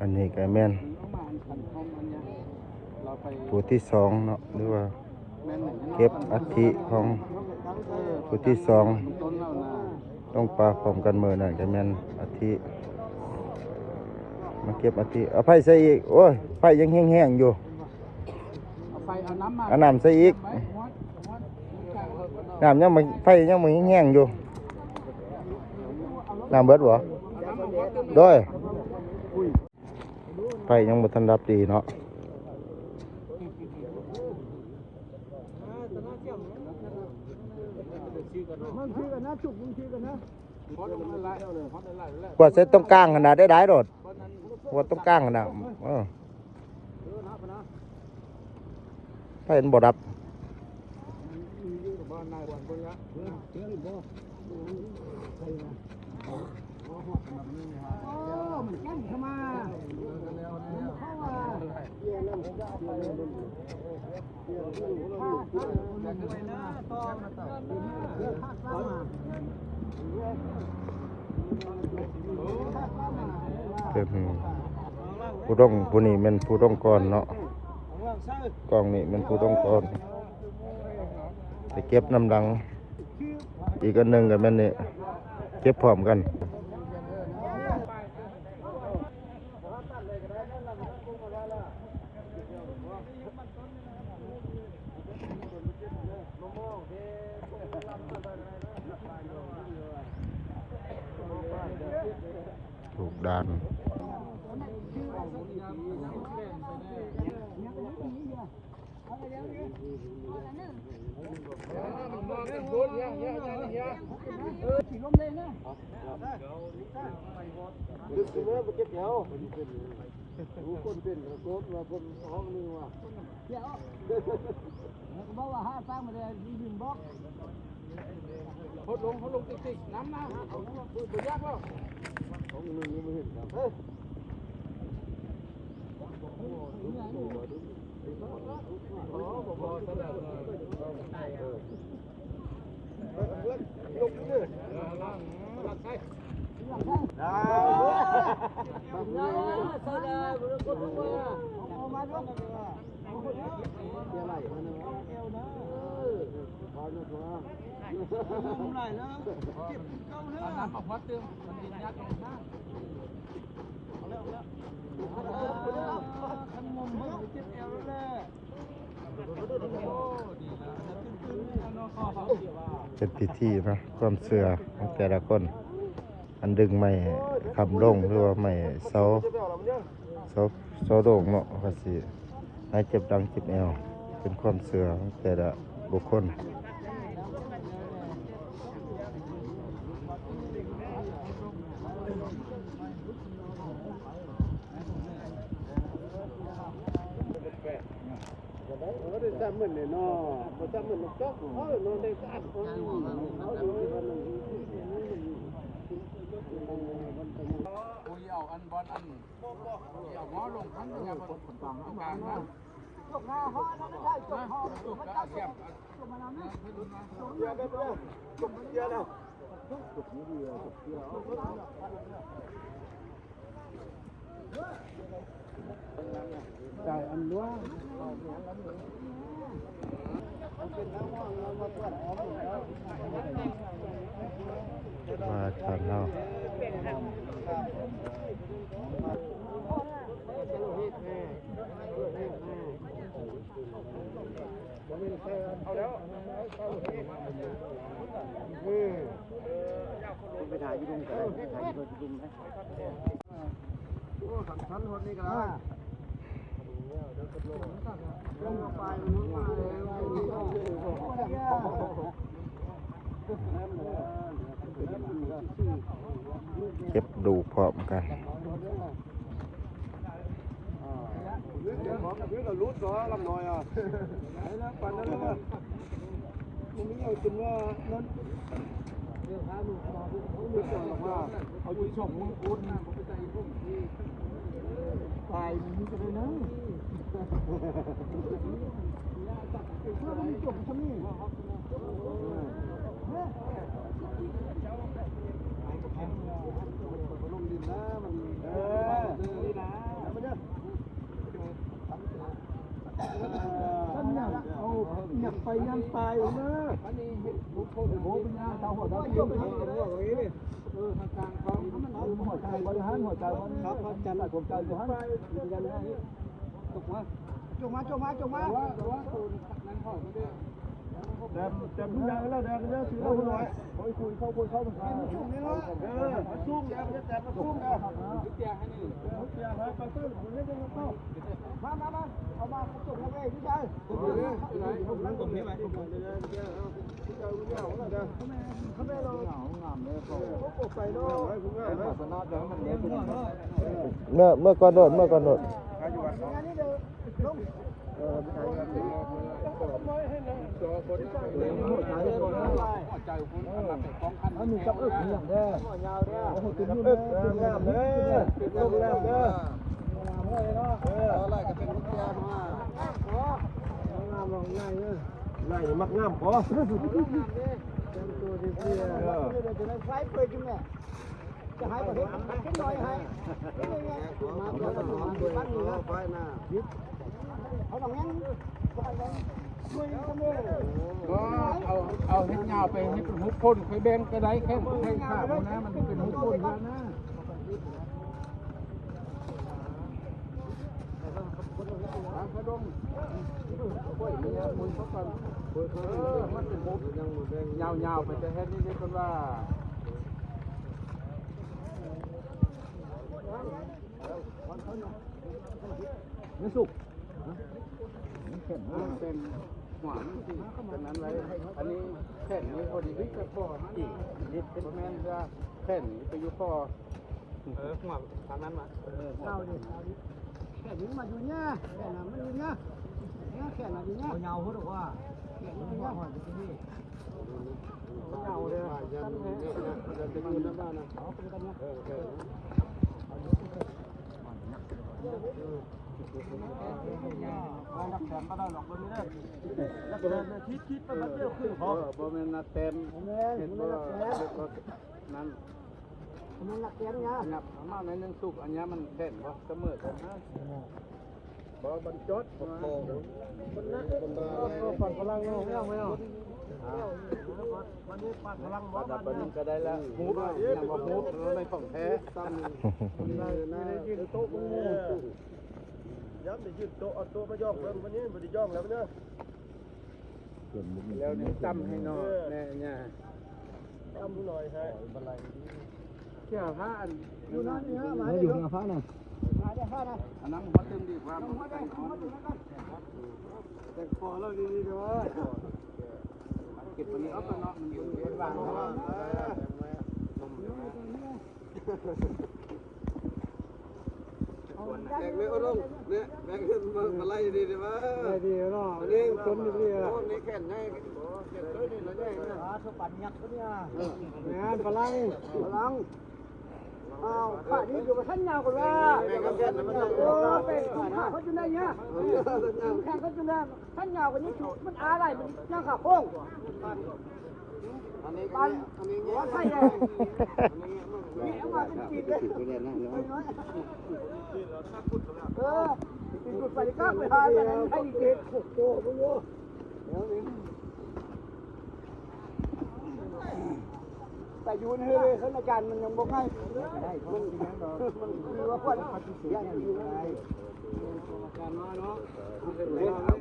ອັນນີ້ກໍແມ່ນຜູ້ທີສອງເນາະ ຫຼືວ່າເກັບອັດຖິຂອງຜູ້ທີສອງ ລົງປ່າພ້ອມກັນມື້ນັ້ນ ກໍແມ່ນອັດຖິ ມາເກັບອັດຖິ ເອົາໄຟໃສ່ອີກ ໂອ້ຍ ໄຟຍັງແຮງໆຢູ່ ເອົານ້ຳໃສ່ອີກ ນ້ຳຍັງບໍ່ ໄຟຍັງບໍ່ແຮງໆຢູ່ ນ້ຳເບິດບໍ່? ໂດຍ ໄຟຍັງບໍ່ທັນດັບດີເນາະ ມັນຄືກັນນະ ຈຸກມັນຄືກັນນະ ກວດໃສ່ຕົງກາງຫັ້ນນະ ໄດ້ຫຼາຍໂລດ ກວດຕົງກາງຫັ້ນນະ ເອີ ໄຟມັນບໍ່ດັບ. ເປັນຜູ້ດົງ ຜູ້ນີ້ແມ່ນຜູ້ດົງກ່ອນເນາະ ກ້ອງນີ້ແມ່ນຜູ້ດົງກ່ອນ ໄປເກັບນຳຫຼັງ ອີກອັນໜຶ່ງກໍແມ່ນນີ້ ເກັບພ້ອມກັນ. ລູກດ່ານ ຄົນເປັນກະໂກນວ່າຄົນອອກນີ້ວ່າ ເຈົ້າ ເຂົາບອກວ່າຫ້າສ້າງມາແລ້ວ ລືມບອກ ຫົດລົງ ຫົດລົງຕິກໆ ນຳນະ ບໍ່ຢາກແລ້ວ ຂອງໜຶ່ງຍັງບໍ່ເຫັນຄັບ ເອີ ບໍ່ພໍສະແລ້ວ ເອີ. ເປັນພິທີເນາະ ຄວາມເຊື່ອຂອງແຕ່ລະຄົນ ອັນດຶງໄມ້ຄ້ຳລົງ ຫຼືວ່າໄມ້ເສົາ ເສົາ ເສົາໂດງເນາະ ວ່າຊິຫາຍເຈັບຫຼັງເຈັບແອວ ເປັນຄວາມເຊື່ອຂອງແຕ່ລະບຸກຄົນ. ມາທານເຮົາ ໄປຖ່າຍຢູ່ລຸ່ມກໍໄດ້ ໄປຖ່າຍຢູ່ລຸ່ມນະ. ໂອ້ ສັນໆ ຮອດນີ້ກໍໄດ້ ລົງໄປ ເກັບດູກພ້ອມກັນ. ລົງດິນນະ ມັນ ເອີ ນີ້ນະ ໄປຍາມປາຍເດີ ໂອ້ ເປັນຍາມຊາວຫົວດາວ ເອີ ທາງກາງເຂົາ ຫົວໃຈບໍ່ໄດ້ຫັນ ຫົວໃຈບໍ່ໄດ້ຫັນ ຫົວໃຈບໍ່ທັນ ຈົກມາ ຈົກມາ ຈົກມາ ຈົກມາ ແຕ້ມ ແຕ້ມ ແດງແລ້ວ ແດງແລ້ວ ຖືແລ້ວ ໂອ້ຍ ຄຸຍເຂົ້າ ຄຸຍເຂົ້າ ເອີ ມາຊຸ່ມແດ່ ມາຊຸ່ມແດ່ ມາ ມາ ມາ ເອົາມາ ຈົກມາເວີຍ ພີ່ຊາຍ ຕົງນີ້ໄວ້ ເມື່ອ ເມື່ອກ່ອນໂດດ ເມື່ອກ່ອນໂດດ ເອີ ງາມເດີ ເປັນລົມແລ້ວເດີ ເອີ ງາມເນາະ ງ່າຍເດີ ນາຍມັກງາມບໍ່? ແຕ່ງຕົວເທ່ໆ ເອີ ຈະໃຫ້ປະເຮັດຈັກໜ້ອຍໃຫ້ ມາກ່ອນ ມາກ່ອນ ເອົາແມ່ນ ບໍ່ ເອົາ ເອົາເຮັດຍາວໄປໃຫ້ເປັນຫົກຄົນ ຄ່ອຍແບ່ງກໍໄດ້ ແຂ້ງໃຫ້ຂ້າຫົວໜ້າ ມັນເປັນຫົກຄົນແລ້ວນະ. ຍາວໆ ໄປແຕ່ເຮັດນີ້ເພິ່ນວ່າ ມັນສຸກ ມັນແຂງ ເອີ ແຂງ ຫົວມັນຊິເປັນອັນນັ້ນໄວ້ ອັນນີ້ແຂງນີ້ພໍດີ ເຮີ້ຍ ແຕ່ພໍມັນອີກນິດ ບໍ່ແມ່ນວ່າແຂງນີ້ໄປຢູ່ພໍ ເອີ ຫົວທາງນັ້ນມາ ເອີ ເອົາດິ ເອົາດິ ແຂງນີ້ມາຢູ່ນີ້ ແຂງນະມັນຢູ່ນີ້ ແຂງນະຢູ່ນີ້ ບໍ່ຍາວໂພດວ່າ ແຂງນີ້ຢູ່ນີ້ ມັນເອົາເດີ ເອົາເປັນກັນນະ ເອີ ເອີ ນັກແຕມບໍ່ໄດ້ດອກ ເບິ່ງນີ້ເດີ ນັກແຕມທີ່ຄິດໄປບັດດຽວຄື ເອີ ບໍ່ແມ່ນນັກແຕມ ບໍ່ແມ່ນ ເຫັນບໍ່ ນັກແຕມ ເຫັນບໍ່ ນັ້ນ ອັນນັ້ນນັກແຕມຍາ ອັນນັ້ນມາໃນໜຶ່ງສຸກ ອັນຍາມັນແຂງບໍ່ສະເໝີກັນນະ ບໍ່ບັນຈົດ ໂອ້ໂຫ ຄົນນະ ເອີ ປັນພະລັງເນາະ ແມ່ນບໍ່? ອ່າ ບັດນີ້ປັນພະລັງບໍ່? ບັດນີ້ກໍໄດ້ລະ ຮູບ ຍັງບໍ່ຮູບ ໃນຂອງແທ້ ມີໄດ້ຢືນໂຕະ ຍາມໄດ້ຢືນໂຕະ ເອົາໂຕະມາຢອງເບິ່ງ ບັດນີ້ບໍ່ໄດ້ຢອງແລ້ວເດີ ແລ້ວນີ້ຕຳໃຫ້ນ້ອງແດ່ຍ່າ ຕຳໜ້ອຍໃຫ້ ເຈົ້າພາອັນ ຢູ່ນອນນີ້ ມາຢູ່ນອນພານະ ມາເດີພານະ ອັນນັ້ນຫົວຕື່ມດີກວ່າ ແຕ່ງຄໍເຮົາດີໆເດີ ເກັບອັນນີ້ອອກກ່ອນເນາະ ມັນຢູ່ເຮັດວາງເນາະ ແບກເລີຍ ໂອ້ ແບກຂຶ້ນມາ ມາໄລ່ດີເດ້ວ່າ ໄລ່ດີເນາະ ອັນນີ້ຄົນດີໆ ໂອ້ ມີແຂນໃຫຍ່ ແຂນໂຕນີ້ລະໃຫຍ່ນະ ປາໂທປັນຍັກຕົວນີ້ ແມ່ນພະລັງ ພະລັງ ອ້າວ ຂານີ້ຢູ່ບໍ່ທັນຍາວກວ່າ ແມ່ນແຂນມັນ ໂອ້ ເປັນຂາເຂົາຢູ່ໃນນີ້ ແຂນເຂົາຢູ່ໃນ ທັນຍາວກວ່ານີ້ ມັນອາໄດ້ ມັນຍັງຂາໂຄ້ງ ອັນນີ້ ອັນນີ້ ອັນນີ້ ອັນນີ້ ອັນນີ້ ເອີ ໄປດູດໄປກ້າໄປຫາໄປນັ້ນໄປອີກເກດ ໂອ້ໂຫ ແລ້ວນີ້ ໄປຢູ່ໃນເຮືອນອາຈານມັນຍັງບໍ່ໄດ້ ມັນ ມັນຄືວ່າຄວນ ຢ້ານຢູ່ໃນ ອາຈານມາເນາະ